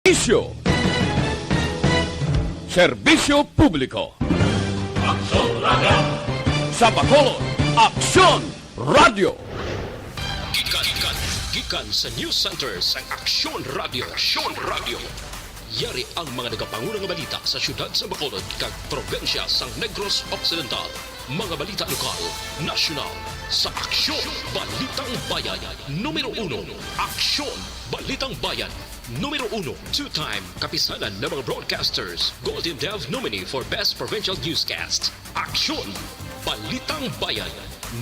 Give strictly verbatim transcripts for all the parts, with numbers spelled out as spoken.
Isyu. Serbisyo publiko. Aksyon Radio. Sa Bacolod, Aksyon Radio. Gikan, gikan, gikan sa News Center sang Aksyon Radio. Aksyon Radio. Yari ang mga nagapanguna nga balita sa siyudad sa Bacolod kag probinsya sang Negros Occidental. Mga balita lokal, nasyonal, sa Aksyon Balitang Bayan. Numero uno, Aksyon Balitang Bayan. Numero uno, two-time Kapisanan ng mga Broadcasters Golden Dove nominee for Best Provincial Newscast. Aksyon! Balitang Bayan,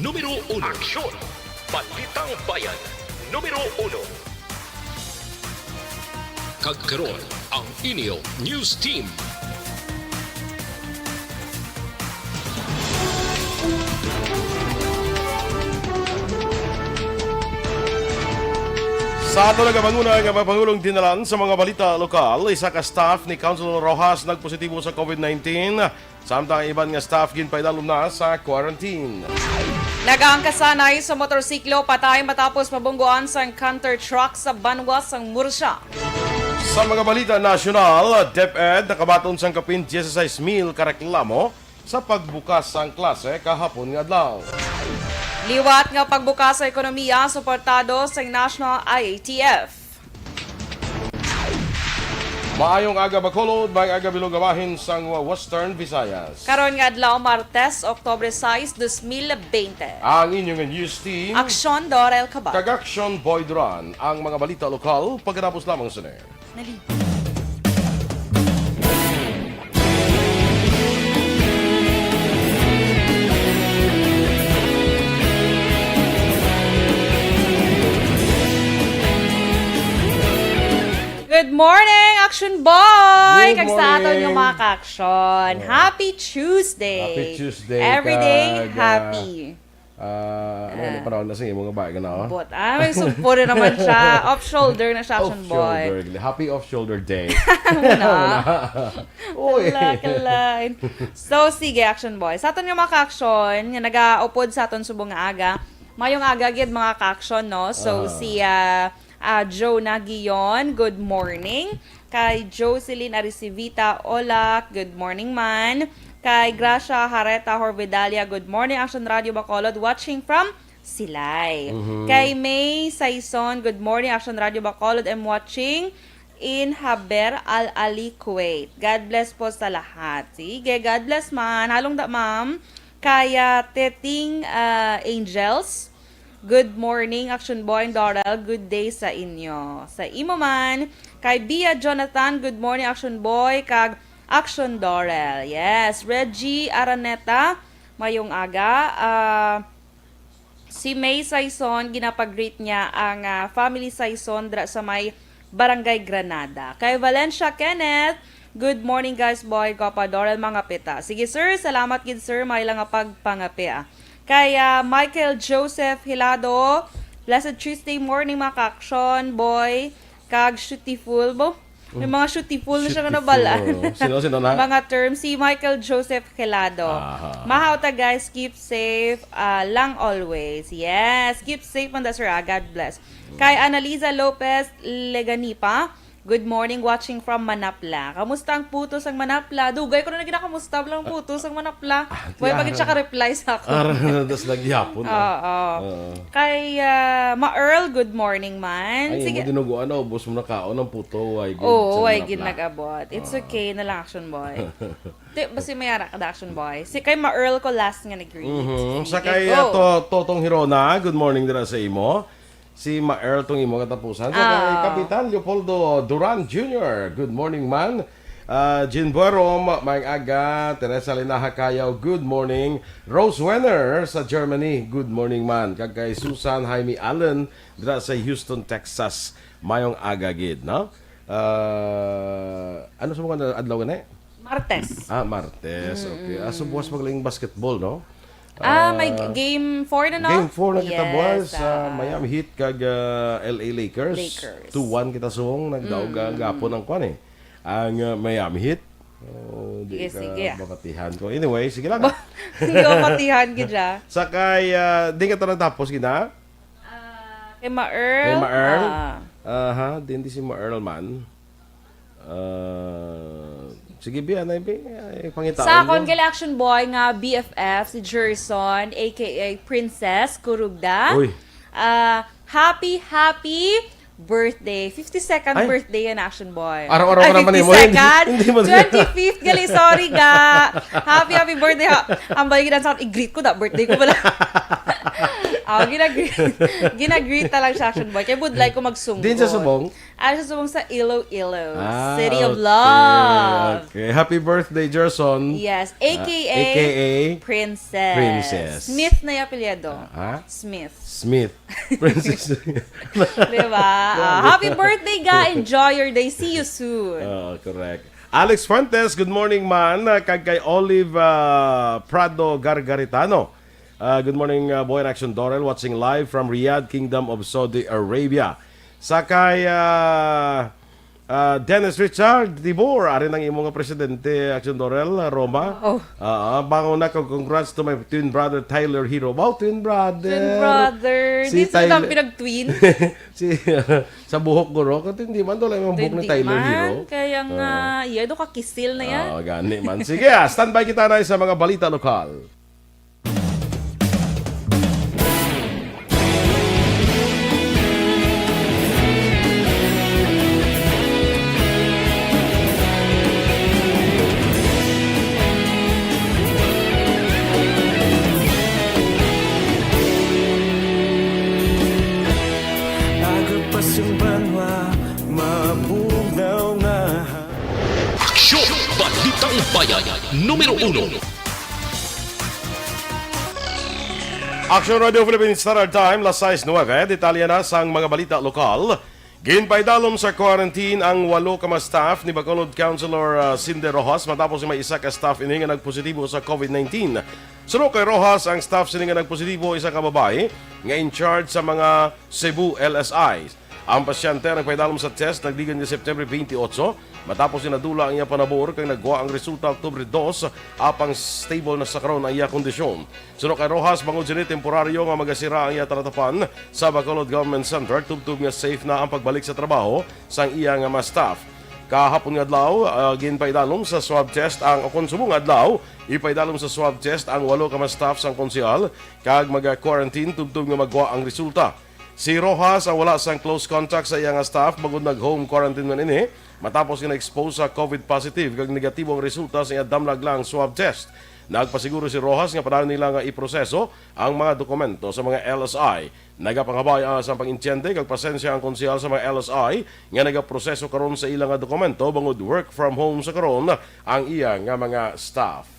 numero uno. Aksyon! Balitang Bayan, numero uno. Kag karon, ang inyo news team. Sa ato nagapanguna nga mga pangulong dinalan sa mga balita lokal, isa ka staff ni Councilor Roxas nagpositibo sa covid nineteen, samtang ang iban nga staff ginpaidalom na sa quarantine. Nagaangkasanay sa motorsiklo patay matapos mabungguan sang canter truck sa banwa sang Murcia. Sa mga balita nasyonal, DepEd nakabaton sang kapin dieciséis mil ka reklamo sa pagbukas sang klase kahapon nga adlaw. Liwat nga pagbukas sa ekonomiya suportado sang National I A T F. Maayong aga, Bacolod, maayong aga, Bilog, bahin sang Western Visayas. Karon nga adlaw, Martes, Oktubre sais, dos mil bente. Ang inyo nga news team, Aksyon Dorel Cabal. Kag Aksyon Boy Duran. Ang mga balita lokal, pagkatapos lamang sini. Nali. Good morning, Action Boy! Good morning. Kag sa aton nga mga ka-action, oh, happy Tuesday! Happy Tuesday. Every day, kag, ah, happy. Ah, ano, ah, nga panahon na sa imo nga bahay, ganaw? But, ah, may sugpo na naman siya. Off shoulder na siya, Action Boy. Off shoulder. Happy off shoulder day. Muna. Muna. Uy. Kala, kalain. So, sige, Action Boy. Sa aton nga mga ka-action, nga nagaupod sa aton subong nga aga, mayong aga gid, mga ka-action, no? So, ah, si, ah, ah, Jonah Gion, good morning. Kay Jocelyn Aricivita Olak, good morning man. Kay Gracia Hareta Horvedalia, good morning, Action Radio Bacolod, watching from Silay. Mhm. Kay May Saison, good morning, Action Radio Bacolod, I'm watching in Haber Al Ali, Kuwait. God bless po sa lahat. Sige, God bless man. Halong da, ma'am. Kay, ah, Teting, ah, Angels, good morning, Action Boy and Doral. Good day sa inyo. Sa imo man, kay Bia Jonathan, good morning, Action Boy, kag Action Doral. Yes, Reggie Araneta, mayong aga. Ah, si May Saison, ginapag-greet niya ang, ah, family Saison dra sa may Barangay Granada. Kay Valencia Kenneth, good morning, guys, boy, Gwapa Doral, mga pita. Sige, sir, salamat gid, sir, may lang nga pagpangapi, ah. Kay, ah, Michael Joseph Hilado, blessed Tuesday morning, mga ka-action, boy, kag Shootiful, bo? May mga Shootiful na siya nga Shootiful. Nabalaan. Sino, sino na? Mga term, si Michael Joseph Hilado. Aha. Mahaw ta, guys, keep safe, ah, lang always. Yes, keep safe man da, sir, ah. God bless. Kay Annalisa Lopez Leganipa, good morning, watching from Manapla. Kamusta ang puto sang Manapla? Dugay ko na ginakamusta lang puto sang Manapla. Ah, way tiyahan. Pag siya ka-reply sa ako. Ara na das nagyapon, ah. Oo. Oo. Kay, ah, Ma Earl, good morning man. Ay, sige. Mo dinuguan na, ubos mo nakaon ang puto, way gid. Oo, sa way Manapla. Gid nag-abot. It's okay na lang, Action Boy. Ti, basi may ara ka da, Action Boy. Si kay Ma Earl ko last nga nag-greet. Mhm. Sige, sa kay, go. Ah, To-, Totong Hirona, good morning dira sa imo. Si Maer tong imo katapusan. So, kay, ah, Kapitan Leopoldo Duran Junior, good morning, man. Ah, Jean Buerom, maayong aga. Teresa Linaha Cayaw, good morning. Rose Wenner sa Germany, good morning, man. Kag kay Susan Jaime Allen, dira sa Houston, Texas, mayong aga gid, no? Ah, ano sa mga adlaw gani? Martes. Ah, Martes. Okay. Ah, so buwas magaling basketball, no? Ah, may, ah, game four na, no? Game four na kita, yes, buwas. Sa, ah, Miami Heat kag, ah, L A Lakers. Lakers. Two one kita sung. Nagdaog, mm, gapon ang kwan, eh. Ang, ah, Miami Heat. Oh, di, sige, ka sige, ah, mapatihan ko. Anyway, sige lang. Ba-, hindi ko mapatihan, gid siya. Sa kay, ah, di ka tapos, gina? Ah, kay Ma Earl? Kay Ma Earl? Ah. Aha, din di si Ma Earl man. Ah, sige, Bi, anay, Bi. Ay, pangitaan Sa mo. akon kay Action Boy nga B F F, si Jerson, A K A Princess Kurugda. Uy. Ah, happy, happy birthday. fifty-second Ay. Birthday yan, Action Boy. Araw-araw Ay, ka naman, eh, mo. fifty-second? Hindi mo. Twenty-fifth, gali, sorry ga. Happy, happy birthday ha. Ang balik na sa i-greet ko, da birthday ko pala. Ah, ginag-greet. Ginag-greet na lang siya, Action Boy. Kay budlay ko magsungkot. Din sa subong? Ah, sa subong sa Iloilo. Ah, City of okay, Love. Okay. Happy birthday, Jerson. Yes, Ah, A K A, A K A Princess. Princess. Smith na yung apelyido. Ha? Smith. Smith. Princess. Diba? Ah, happy birthday, ga. Enjoy your day. See you soon. Oh, correct. Alex Fuentes, good morning, man. Ah, kag kay Olive, ah, Prado Gargaritano. Ah, good morning, ah, Boy in Action Dorel, watching live from Riyadh, Kingdom of Saudi Arabia. Sa kay, ah, ah, Dennis Richard Tibor, ari nang imo nga presidente, Action Dorel, Roma. Oh. Ah, bangon na kag congrats to my twin brother Tyler Hero. Wow, twin brother. Twin brother. Si Di sila Tyler. Pinagtwin. Si, sa buhok, guro. Kasi hindi man, wala yung buhok ni Hindi Tyler man. Hero. Kaya nga, yeah, do ka kisil na yan. Oo, gani man. Sige, ah, standby kita na sa mga balita lokal. Agapas ang banwa, mabugaw nga ha- Aksyon! Balitang Bayan, numero uno. Action Radio Philippines Standard Time, las sais nuebe. Detalye na sang mga balita lokal. Ginpaidalom sa quarantine ang walo ka mga staff ni Bacolod Councilor, ah, Cindy Rojas matapos nga may isa ka staff ini nga nagpositibo sa COVID nineteen. Suno kay Rojas, ang staff sini nga nagpositibo isa ka babayi nga in charge sa mga Cebu L S I. Ang pasyente nagpaidalom sa test nagligad nga September twenty-eight, matapos nga nadula ang iyang panabor kag nagwa ang resulta Oktubre dos, apang stable na sa karon ang iya kondisyon. Suno kay Rojas, bangod sini temporaryo nga magasira ang iya talatapan sa Bacolod Government Center, tubtob nga safe na ang pagbalik sa trabaho sang iya nga mga staff. Kahapon nga adlaw, ah, ginpaidalom sa swab test ang, o kon subong nga adlaw, ipaidalom sa swab test ang walo ka mga staff sang konsehal kag maga-quarantine tubtob nga magwa ang resulta. Si Rojas ang wala sang close contact sa iya nga staff bangod nag-home quarantine man ini matapos nga na-expose sa COVID positive kag negatibo ang resulta sa iya damlag lang swab test. Nagpasiguro si Rojas nga padayon nila nga iproseso ang mga dokumento sa mga L S I. Nagapangabay ang sang pag-intyende kag pasensya ang konsehal sa mga L S I nga nagaproseso karon sa ila nga dokumento bangod work from home sa karon ang iya nga mga staff.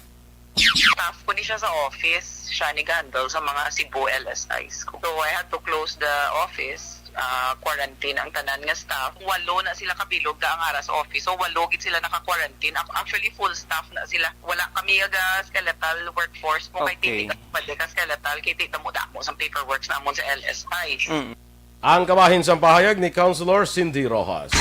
Staff ko ni siya sa office, siya ni handle sa mga Cebu L S Is ko. So I had to close the office, ah, quarantine ang tanan nga staff. Walo na sila kabilog ga ang ara sa office. So walo gid sila naka-quarantine. Ac- Actually, full staff na sila. Wala kami ga skeletal workforce mo kay Okay. titi ka pwede ka skeletal kay tita mo damo sa paperworks namon sa L S I. Mm. Ang kabahin sang pahayag ni Councilor Cindy Rojas.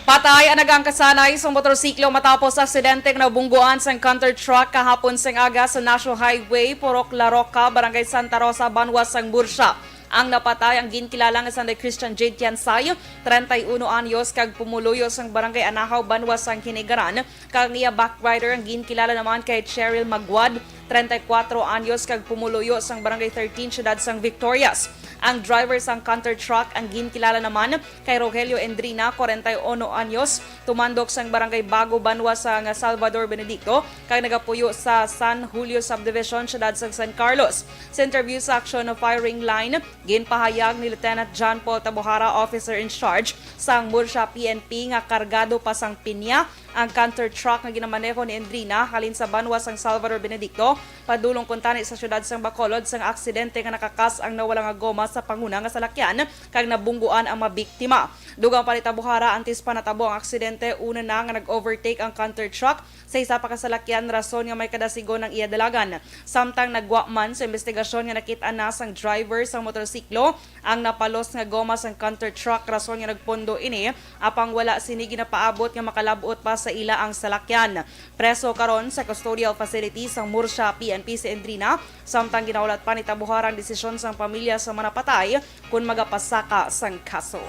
Patay ang nagaangkasanay sa motorsiklo matapos sa aksidente nga nabungguan sang canter truck kahapon sang aga sa National Highway, Purok La Roca, Barangay Santa Rosa, banwa sang Murcia. Ang napatay ang ginkilala nga Sunday Christian Jade Tiansay, treinta y uno anyos, kag pumuluyo sang Barangay Anahaw, banwa sang Hinigaran, kag ang iya backrider ang ginkilala naman kay Cheryl Magwad, treinta y cuatro anyos, kag pumuluyo sang Barangay thirteen, siyudad sang Victorias. Ang driver sang canter truck ang ginkilala naman kay Rogelio Endrina, cuarenta y uno anyos, tumandok sang Barangay Bago, banwa sang Salvador Benedicto, kag nagapuyo sa San Julio Subdivision, siyudad sang San Carlos. Sa interview sa Aksyon Firing Line, ginpahayag ni Lieutenant John Paul Tabuhara, officer in charge sang Murcia P N P, nga kargado pa sang pinya ang canter truck nga ginamaneho ni Endrina halin sa banwa sang Salvador Benedicto padulong kuntani sa siyudad sang Bacolod sang aksidente nga nakakas ang nawala nga goma sa panguna nga salakyan kag nabungguan ang mabiktima. Dugang pa ni Tabuhara, antes pa natabo ang aksidente, una na nga nag-overtake ang canter truck sa isa pa ka salakyan, rason nga may kadasigon ang iya dalagan. Samtang nagwa man sa imbestigasyon nga nakit-an na sang driver sang motorsiklo ang napalos nga goma sang canter truck, rason nga nagpundo ini, apang wala sini ginapaabot nga makalab-ot pa sa ila ang salakyan. Preso karon sa custodial facility sang Murcia P N P si Endrina, samtang ginahulat pa ni Tabuhara ang desisyon sang pamilya sa mga napatay kon magapasaka sang kaso.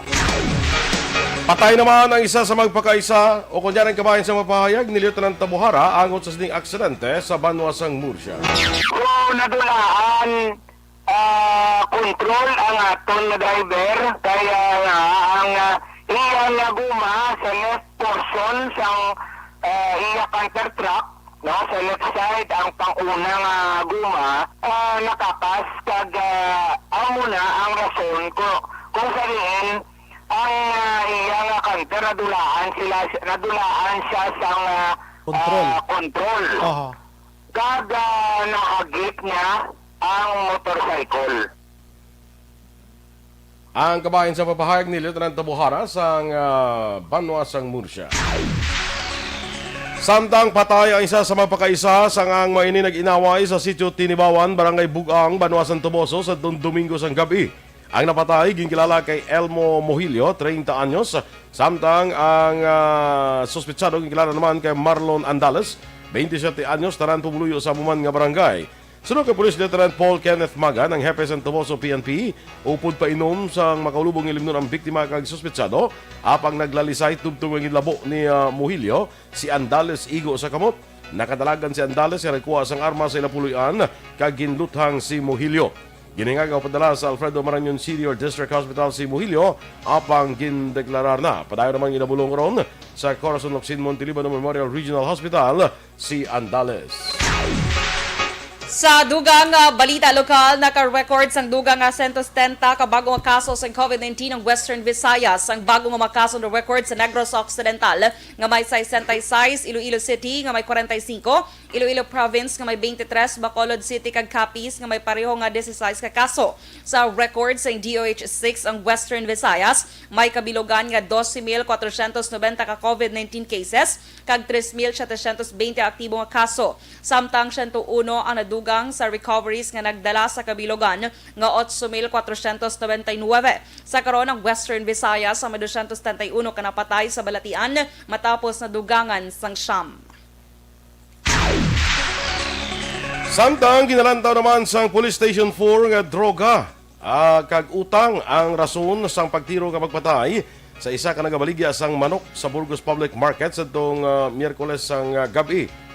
Patay naman ang isa sa magpakaisa, o kunyari ang kabahin sa mapahayag ni Lieutenant Tabuhara angot sa sining aksidente sa banwa sang Murcia. So, nadulaan, ah, control ang aton nga driver, kaya nga ang, ah, iya nga guma sa left portion sang, ah, iya canter truck, no, sa left side ang pang-una nga guma, ah, nakapas kag, ah, amo na ang rason ko kung sa diin ang, ah, iya nga canter nadulaan sila, nadulaan siya sang, ah, Control. ah, control. Aha. Kag, ah, nahagip niya ang motorcycle. Ang kabahin sa papahayag ni Lieutenant Tabuhara sang, ah, banwa sang Murcia. Samtang patay ang isa sa magpakaisa, sang ang maini nag-inaway sa Sitio Tinibawan, Barangay Bug-ang, banwa sang Toboso, sa Domingo sang gab-i. Ang napatay ginkilala kay Elmo Mohilio, treinta anyos, samtang ang, ah, suspetsado ginkilala naman kay Marlon Andales, twenty-seven anyos, tanan pumuluyo sa amo man nga barangay. Suno kay Police Lieutenant Paul Kenneth Magan, ang hepe sang Toboso P N P, upod painom sang makaulubong ilimnon ang biktima kag suspetsado, apang naglalisay tubtob nga ginlabo ni, ah, Mohilio si Andales igo sa kamot. Nakadalagan si Andales nga nagkuha sang armas sa ila puloy-an kag ginluthang si Mohilio. Ginhingag nga padala sa Alfredo Marañon Senior District Hospital si Mohilio, apang gindeklarar na. Padayon naman ginabulong ron sa Corazon Locsin Montiliban Memorial Regional Hospital si Andales. Sa dugang nga balita lokal, naka-record sang dugang nga sento setenta ka bago nga kaso sang covid nineteen ang Western Visayas. Ang bago nga mga kaso na-record sa Negros Occidental nga may sesenta y seis, Iloilo City nga may kwarenta y singko, Iloilo Province nga may twenty-three, Bacolod City kag Capiz nga may pareho nga dieciséis ka kaso. Sa record sang D O H six ang Western Visayas, may kabilogan nga doce mil cuatrocientos noventa ka covid nineteen cases kag tres mil setecientos veinte aktibo nga kaso, samtang siyento uno ang nadugang sa recoveries nga nagdala sa kabilogan nga ocho mil cuatrocientos noventa y nueve. Sa karon, ang Western Visayas ang may dosyentos setenta y uno ka napatay sa balatian matapos nadugangan sang siyam. Samtang ginalantaw naman sang Police Station four nga droga, ah, kag utang ang rason sang pagtiro nga pagpatay sa isa ka nagabaligya sang manok sa Burgos Public Market sadtong, ah, Miyerkules sang, ah, gab-i.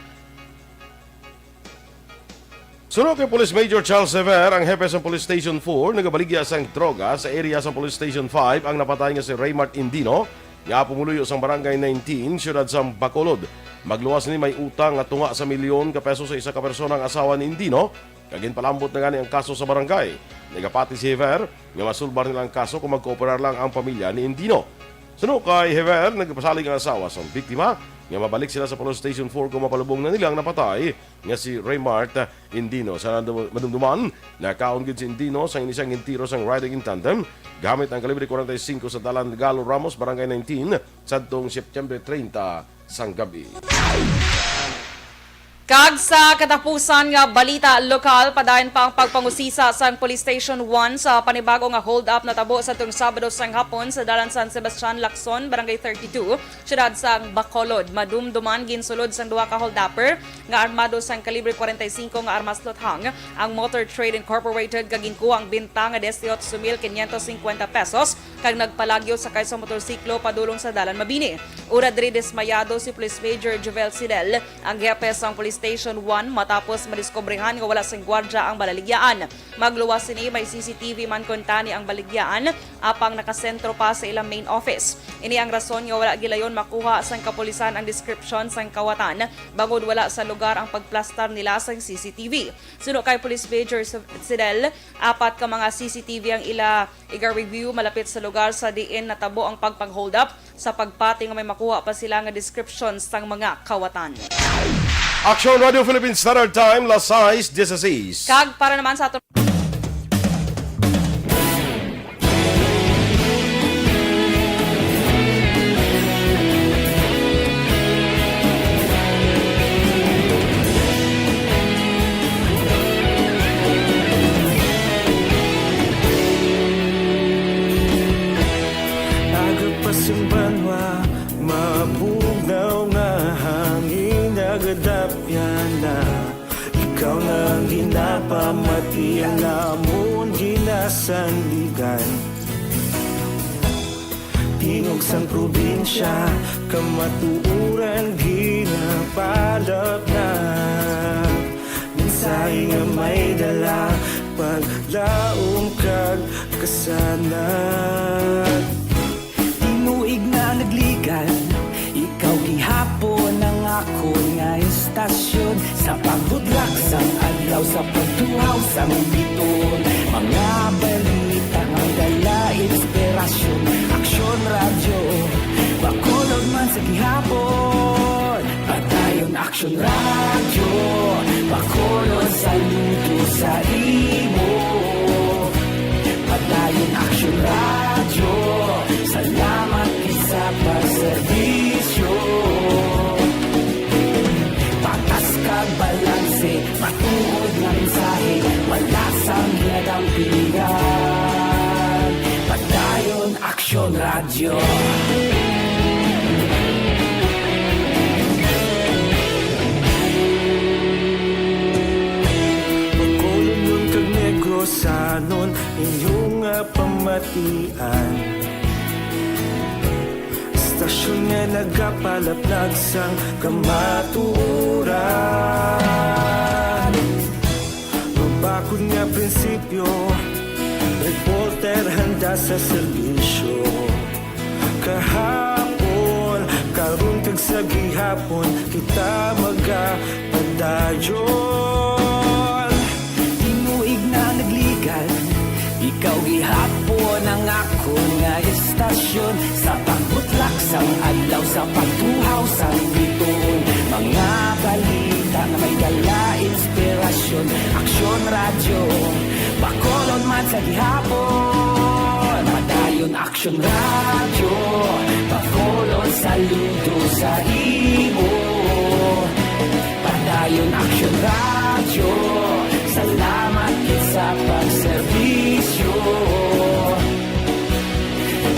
Suno kay Police Major Charles Sever, ang hepe sang Police Station four, nagabaligya sang droga sa area sang Police Station five ang napatay nga si Raymart Indino, nga pumuluyo sang Barangay nineteen, siyudad sang Bacolod. Magluwas ni may utang nga tunga sa milyon ka pesos sa isa ka persona ang asawa ni Indino, kag ginpalambot na gani ang kaso sa barangay. Nagapati si Hever nga masulbar nila ang kaso kung magkooperar lang ang pamilya ni Indino. Suno kay Hever, nagpasalig ang asawa sang biktima nga mabalik sila sa Police Station four kung mapalubong na nila ang napatay nga si Raymart Indino. Sa nadum-, madumduman, nakaon gid si Indino sang ini siyang gintiro sang riding in tandem gamit ang kalibre kwarenta y singko sa Dalan Galo Ramos, Barangay nineteen, sadtong September treinta sang gabi. Kag sa katapusan nga balita lokal, padayon pa ang pagpangusisa sang Police Station one sa panibago nga hold-up natabo sadtong Sabado sang hapon sa Dalan San Sebastian, Lacson, Barangay thirty-two, siyudad sang Bacolod. Madumduman, ginsulod sang duha ka hold-upper nga armado sang kalibre kwarenta y singko nga armas luthang ang Motor Trade Incorporated kag ginkuha ang benta nga dieciocho mil quinientos cincuenta pesos kag nagpalagyo sakay sa motorsiklo padulong sa Dalan Mabini. Ura diri dismayado si Police Major Jovel Sidel, ang hepe sang Police Station one, matapos madiskobrehan nga wala sing gwardya ang balaligyan. Magluwas sini, may C C T V man kuntani ang balaligyan, apang nakasentro pa sa ilang main office. Ini ang rason nga wala gilayon makuha sang kapulisan ang description sang kawatan, bangod wala sa lugar ang pagplastar nila sang C C T V. Suno kay Police Major Sidel, apat ka mga C C T V ang ila iga-review malapit sa lugar sa diin natabo ang pagpang-hold up, sa pagpati nga may makuha pa sila nga description sang mga kawatan. Action Radio Philippine Standard Time, las sais dieciséis. Kag para naman sa aton Aga pa sing banwa, mabugnaw nga hangin nagadapyan na. Ikaw na ang ginapamati, ang amon ginasandigan. Di Ug sang probinsya, kamatuoran ginapalapnag. Mensahe nga may dala, paglaom kag kasanag. Tinuig na nagligan, ikaw gihapon ang akon nga istasyon. Sa pagbudlak sang adlaw, sa pagtuhaw sang bituon, mga balita nga dala inspirasyon. Aksyon Radyo, Bacolod man sa gihapon. Padayon Aksyon Radyo, Bacolod saludo sa imo. Padayon Aksyon Radyo, salamat gid sa pagserbisyo. Patas kag balanse, matuod nga mensahe, wala sang ginadampingan. Padayon Aksyon Radyo. Bacolodnon kag Negrosanon, inyo nga pamatian. Istasyon nga nagapalaplag sang kamatuoran. Mabakod nga prinsipyo, reporter handa sa serbisyo. Kahapon, karon kag sa gihapon, kita magapadayon. Tinuig na nagligan, ikaw gihapon ang akon nga istasyon. Sa pagbutlak sang adlaw, sa pagtuhaw sang bituon, mga balita nga may dala inspirasyon. Aksyon Radyo, Bacolod man sa gihapon. Padayon Aksyon Radyo, Bacolod saludo sa imo. Padayon Aksyon Radyo, salamat gid sa pagserbisyo.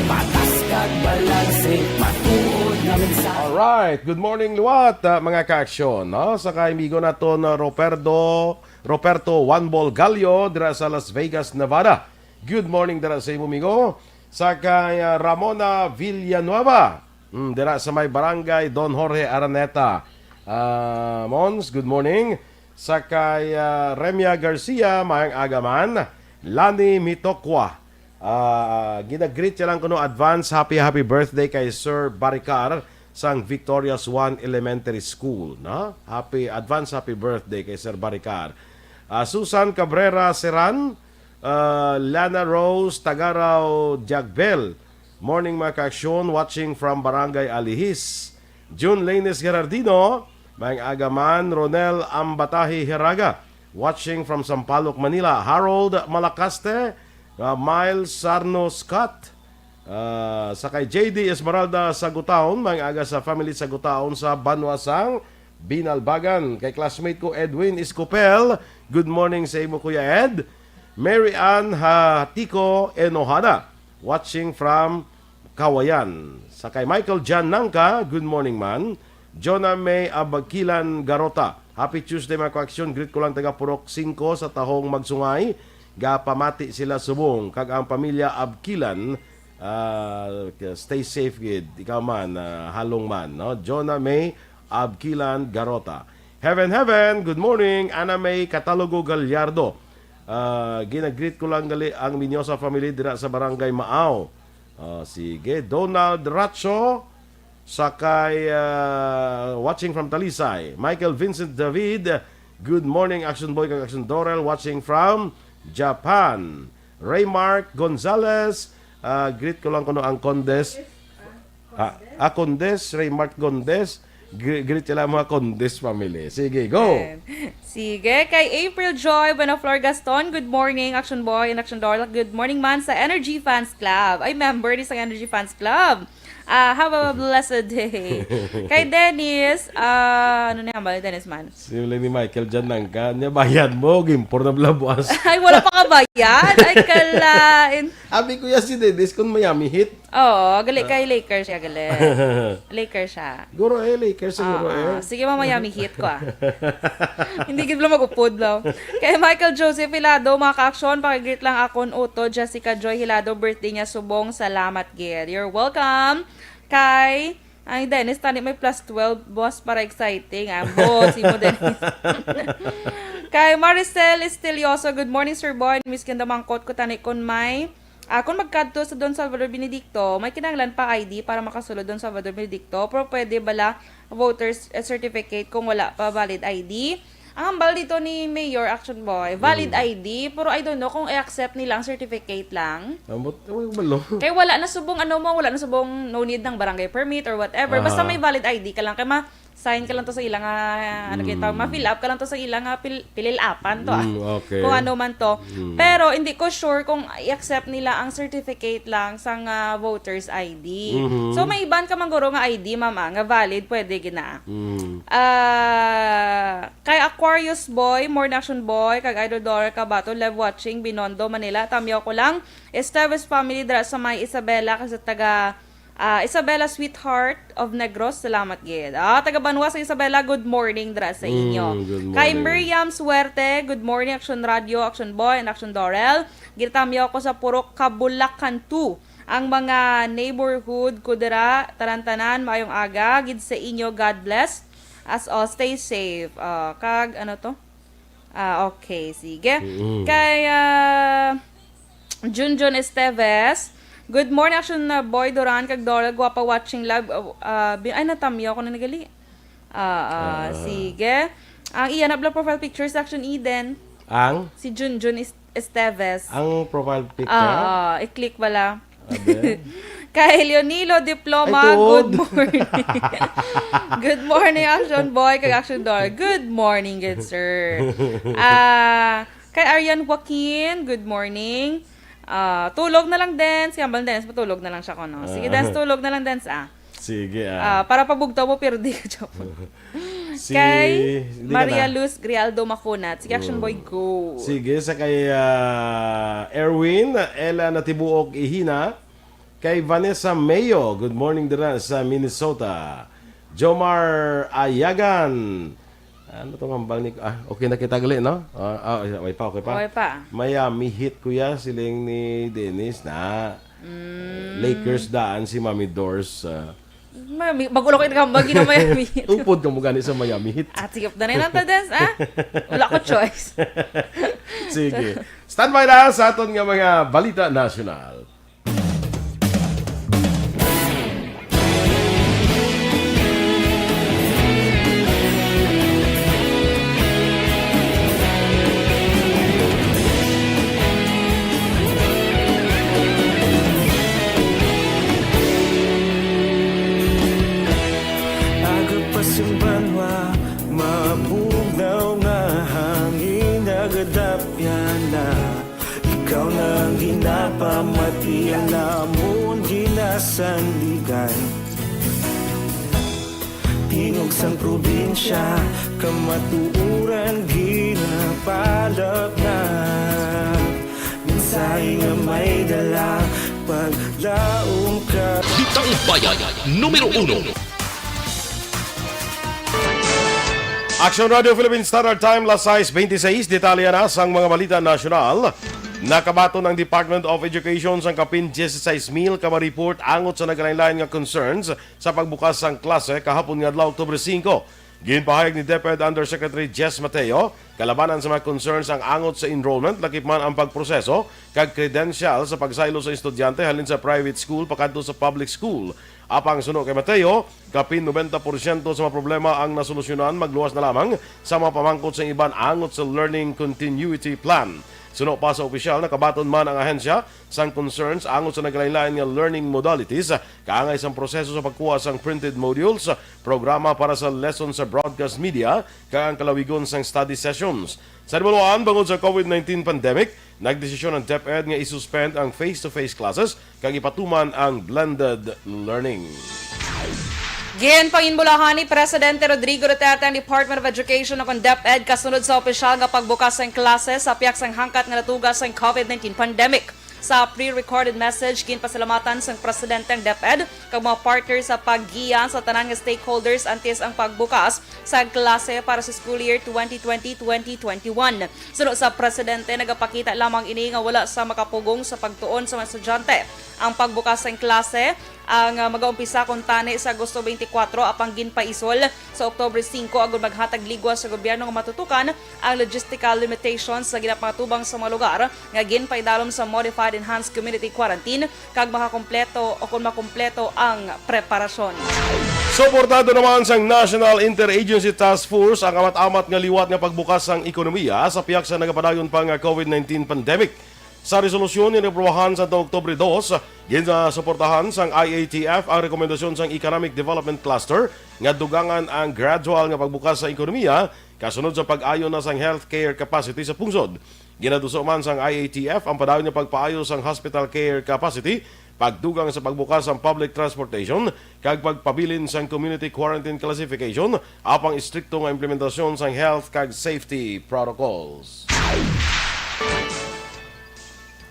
Patas kag balanse, matuod nga mensahe. Alright, good morning liwat, ah, mga kaaksyon, no? Sa kay amigo naton, ah, Roperto, Roberto Juan Bolgallo dira sa Las Vegas, Nevada. Good morning dira sa imo, amigo. Sa kay, ah, Ramona Villanueva, mm, dira sa may barangay Don Jorge Araneta. Ah, Mons, good morning. Sa kay, ah, Remia Garcia, maayong aga man. Lani Mitokwa, ah, ginagreet siya lang kuno advance happy, happy birthday kay Sir Baricar sang Victorious One Elementary School, no? Happy, advance happy birthday kay Sir Baricar. Ah, Susan Cabrera Seran, ah, Lana Rose Tagaraw Jagbel. Morning, mga kaaksyon, watching from Barangay Alihis. June Lanes Gerardino, maayong aga man. Ronel Ambatahi Heraga, watching from Sampaloc, Manila. Harold Malacaste, ah, Miles Sarno Scott, ah, sa kay J D Esmeralda Sagutaon, maayong aga sa family Sagutaon sa Banwa sang Binalbagan. Kay classmate ko, Edwin Escopel, good morning sa imo, Kuya Ed. Mary Ann Hatiko Enohana, watching from Kawayan. Sa kay Michael John Nangka, good morning man. Jonah May Abakilan Garota, happy Tuesday, mga kaaksyon. Greet ko lang taga Purok singko sa Tahong Magsungay. Gapamati sila subong kag ang pamilya Abkilan, ah, stay safe gid. Ikaw man, ah, halong man, no? Jonah May Abkilan Garota. Heaven, heaven, good morning, Ana May Catalogo Gallardo. Ah, ginagreet ko lang gali ang Minyosa family dira sa Barangay Maaw. Ah, sige, Donald Racho, sa kay, ah, watching from Talisay. Michael Vincent David, good morning, Action Boy kag Action Dorel, watching from Japan. Raymark Gonzalez, ah, greet ko lang kuno ang Condes. Ah, ah, Condes, Raymark Condes. Gre- Greet sila, mga Condes family. Sige, go. Ayan. Sige, kay April Joy Buenaflor Gaston, good morning, Action Boy and Action Dorel. Good morning man sa Energy Fans Club. Ay, member ni sa Energy Fans Club. Ah, have a blessed day. Kay Dennis, ah, ano na yan ba? Dennis man. Simula ni Michael dyan lang ka. Niya bayad mo, gimpor na blabuas. Ay, wala pa ka bayad? Ay, kalain. Abi ko ya si Dennis kung Miami Heat. Oo, gali kay Lakers siya, gali. Lakers siya. Guro eh, Lakers siguro Ah, eh. ah. Sige, ma, Miami Heat ko, ah. Hindi gid lang mag-upod, no? Kay Michael Joseph Hilado, mga ka-aksyon, pakigreet lang akon uto, Jessica Joy Hilado, birthday niya subong. Salamat gid. You're welcome. Kay, ay, Dennis, tani may plus twelve, boss, para exciting. Ah, boss, imo, Dennis. Kay Maricel Estilioso, "Good morning, Sir Boy. Miskin daw mangkot ko tani kun may, ah, kung magkadto sa Don Salvador Benedicto, may kinahanglan pa I D para makasulod Don Salvador Benedicto, pero pwede bala voters, eh, certificate kung wala pa valid I D?" Ang hambal dito ni Mayor Action Boy, valid Mm. I D, pero I don't know kung i-accept nila ang certificate lang. Ambot, ewan ko balo. Kay wala na subong, ano mo, wala na subong, no need ng barangay permit or whatever. Basta Ah. may valid I D ka lang. Kay ma-sign ka lang to sa ilang, ah, ano kita, Mm. ma-fill up ka lang to sa ilang, ah, pil-, pililapan to, ah. Mm, okay. Kung ano man to. Mm. Pero hindi ko sure kung i-accept nila ang certificate lang sang, ah, voters I D. Mhm. So, may iban ka man guro nga I D, mama, nga valid, pwede gina. Mm. Ah, kay Aquarius Boy, Morning Action Boy, kag Idol Dora Cabato, live watching, Binondo, Manila. Tamyaw ko lang, Esteves family dira sa may Isabela, kag sa taga, ah, Isabela, Sweetheart of Negros. Salamat gid. Ah, taga Banwa sa Isabela, good morning dira sa inyo. Mm, good Kay morning. Miriam Suerte, good morning, Action Radio, Action Boy, and Action Dorel. Ginatamyaw ko sa Purok Kabulakan two. Ang mga neighborhood ko dira, tanan-tanan, maayong aga gid sa inyo. God bless us all. Stay safe. Ah, kag, ano to? Ah, okay. Sige. Mm-mm. Kay, ah, Junjun Esteves, "Good morning, Action na Boy Duran, kag Dora, guwapa, watching live." Ah, ah, bi-, ay, natamyaw ko na nagali. Ah, ah, Ah. sige. Ang iya na bala profile picture sa Action Eden. Ang? Si Junjun Est-, Esteves. Ang profile picture? Ah, ah, i-click bala. Abe. Kay Leonilo Diploma, Ay, tuod. Good morning. Good morning, Action Boy, kag Action Dora. Good morning, good sir. Ah, kay Arian Joaquin, good morning. Ah, tulog na lang, Dens. Kaya bang, Dens, matulog na lang siya ko, no? Sige, Ah. Dens, tulog na lang, Dens, ah. Sige, ah. Ah, para pabugtaw mo, pero di ka, joke. Si, Kay hindi ka Maria na. Luz Grialdo Makunat. Sige, Action Mm. Boy, go. Sige, sa kay, ah, Erwin, Ella Natibuok Ihina. Kay Vanessa Mayo, good morning dira sa Minnesota. Jomar Ayagan. Ano tong hambal ni, ah, okay na kita gali, no? Ah, ah, way pa, okay pa? Okay pa. Miami Heat, kuya, siling ni Dennis na. Mm. Lakers daan si Mami Dors, ah. Mami, bago lang kita hambal, gina Miami Heat. Upod ka mo gani sa Miami Heat. Ah, sige, danay lang ta, Dens, ah. Wala ko choice. Sige. Standby na sa aton nga mga balita nasyonal. Aga pa sing banwa, mabugnaw nga hangin, nagadapyan na. Ikaw na ang ginapamati, ang amon ginasandigan. Tingog sang probinsya, kamatuoran ginapalapnap. Mensahe nga may dala, paglaom ka. Balitang Bayan, numero uno. Action Radio Philippine Standard Time, las sais bente seis. Detalye na sang mga balita nasyonal. Nakabaton ang Department of Education sang kapin dieciséis mil ka mga report angot sa nagkalainlain nga concerns sa pagbukas sang klase kahapon nga adlaw, October singko. Ginpahayag ni DepEd Undersecretary Jess Mateo, kalabanan sa mga concerns ang angot sa enrollment, lakip man ang pagproseso kag credential sa pagsaylo sa estudyante halin sa private school pakadto sa public school. Apang suno kay Mateo, kapin nobenta porsyento sa mga problema ang nasolusyonan, magluwas na lamang sa mga pamangkot sa iban angot sa learning continuity plan. Suno pa sa opisyal, nakabaton man ang ahensya sang concerns angot sa nagkalainlain nga learning modalities, kaangay sang proseso sa pagkuha sang printed modules, programa para sa lesson sa broadcast media, kag ang kalawigon sang study sessions. Sa nabaluan, bangod sa COVID nineteen pandemic, nagdesisyon ang DepEd nga i-suspend ang face-to-face classes kag ipatuman ang blended learning. Ginpanginbulahan ni Presidente Rodrigo Duterte ang Department of Education o kon DepEd kasunod sa opisyal nga pagbukas sang klase sa pihak sang hangkat nga natuga sang COVID nineteen pandemic. Sa pre-recorded message, ginpasalamatan sang presidente ang DepEd kag mga partner sa paggiya sa tanan nga stakeholders antes ang pagbukas sa klase para sa school year twenty twenty, twenty twenty-one. Suno sa presidente, nagapakita lamang ini nga wala sa makapugong sa pagtuon sa mga estudyante. Ang pagbukas sang klase ang, ah, magaumpisa kuntani sa Agosto twenty-four, apang ginpaisol sa October five agud maghatag ligwas sa gobyerno nga matutukan ang logistical limitations sa ginapangatubang sa mga lugar nga ginpaidalom sa Modified Enhanced Community Quarantine kag makakumpleto o kon makumpleto ang preparasyon. Suportado naman sang National Interagency Task Force ang amat-amat nga liwat nga pagbukas sang ekonomiya sa pihak sa nagapadayon pa nga COVID nineteen pandemic. Sa resolusyon nga naaprobahan sa Oktubre dos, ginsuportahan sang I A T F ang rekomendasyon sang Economic Development Cluster nga dugangan ang gradual nga pagbukas sa ekonomiya kasunod sa pag-ayo na sang healthcare capacity sa pungsod. Ginaduso man sang I A T F ang padayon nga pagpaayo sang hospital care capacity, pagdugang sa pagbukas sang public transportation, kag pagpabilin sang community quarantine classification, apang istrikto nga implementasyon sang health kag safety protocols.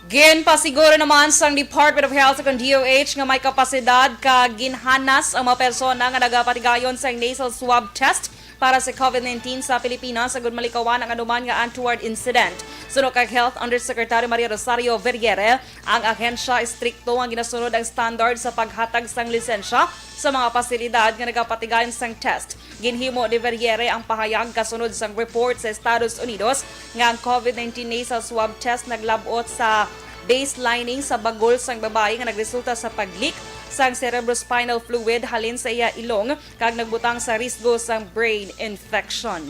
Ginpasiguro naman sang Department of Health ug D O H nga may kapasidad kag ginhanas ang mga persona nga nagapatigayon sang nasal swab test para sa COVID nineteen sa Pilipinas, agud malikawan ang anuman nga untoward incident. Suno kay Health Undersecretary Maria Rosario Vergere, ang ahensya istrikto nga ginasunod ang standard sa paghatag sang lisensya sa mga pasilidad nga nagapatigayon sang test. Ginhimo ni Vergere ang pahayag kasunod sang report sa Estados Unidos nga ang COVID nineteen nasal swab test naglab-ot sa baselining sa bagol sang babayi nga nagresulta sa pag-leak sang cerebrospinal fluid halin sa iya ilong kag nagbutang sa risgo sang brain infection.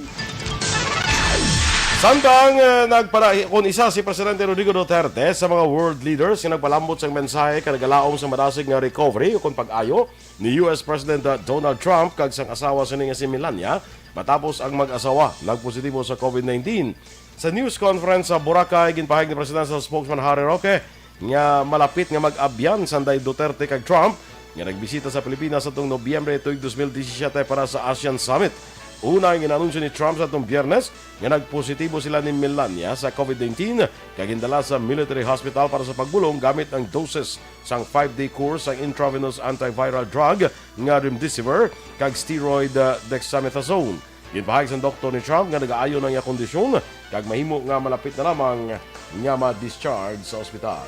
Samtang, eh, nagpadayon isa si Presidente Rodrigo Duterte sa mga world leaders nga nagpalambot sang mensahe kag nagalaom sa madasig nga recovery ukon pag-ayo ni U S President Donald Trump kag sang asawa sini nga si Melania, matapos ang mag-asawa nagpositibo sa COVID nineteen. Sa news conference sa Boracay, ginpahayag ni Presidential Spokesman Harry Roque nga malapit nga mag-abyan sanday Duterte kag Trump nga nagbisita sa Pilipinas atong Nobyembre tuig dos mil disisiete para sa ASEAN Summit. Una, ang gin-anunsyo ni Trump sa atong Biyernes nga nagpositibo sila ni Melania sa COVID nineteen kag gindala sa military hospital para sa pagbulong gamit ang doses sang five-day course sang intravenous antiviral drug nga remdesivir kag steroid, uh, dexamethasone. Ginpahayag sang doktor ni Trump nga nagaayo na ang iya kondisyon kag mahimo nga malapit na lamang nga ma-discharge sa ospital.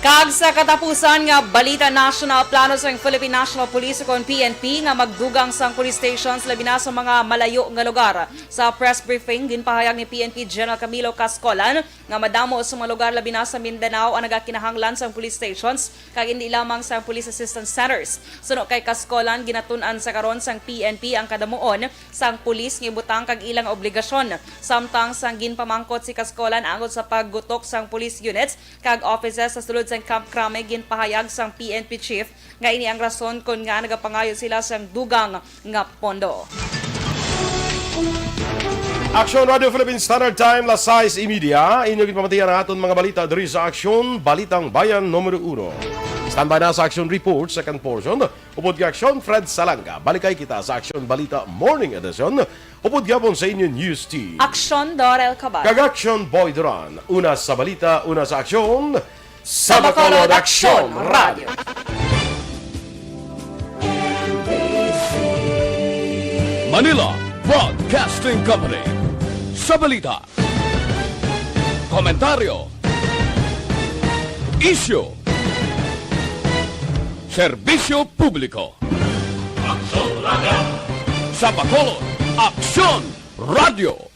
Kag sa katapusan nga balita national, plano sang Philippine National Police ukon P N P nga magdugang sang police stations labi na sa mga malayo nga lugar. Sa press briefing, ginpahayag ni P N P General Camilo Cascolan nga madamo sa mga lugar labi na sa Mindanao ang nagakinahanglan sang police stations kag indi lamang sang police assistance centers. Suno kay Cascolan, ginatun-an sa karon sang P N P ang kadamuon sang pulis nga ibutang kag ilang obligasyon. Samtang sang ginpamangkot si Cascolan angot sa paggutok sang police units kag offices sa sulod sang Camp Crame, ginpahayag sang P N P chief nga ini ang rason kon ngaa nagapangayo sila sang dugang nga pondo. Aksyon Radio Philippine Standard Time, las sais y media. Inyo ginpamatian ang aton mga balita diri sa Aksyon, Balitang Bayan Numero Uno. Standby na sa Aksyon Report, second portion. Upod kay Aksyon, Fred Salanga. Balikay kita sa Aksyon Balita Morning Edition. Upod gyapon sa inyo news team. Aksyon, Dorel Cabal. Kag Aksyon, Boy Duran. Una sa balita, una sa aksyon. Sa Bacolod, Aksyon Radio. Manila Broadcasting Company. Sa balita, komentaryo, isyu, serbisyo publiko. Aksyon Radio. Sa Bacolod, Aksyon Radio.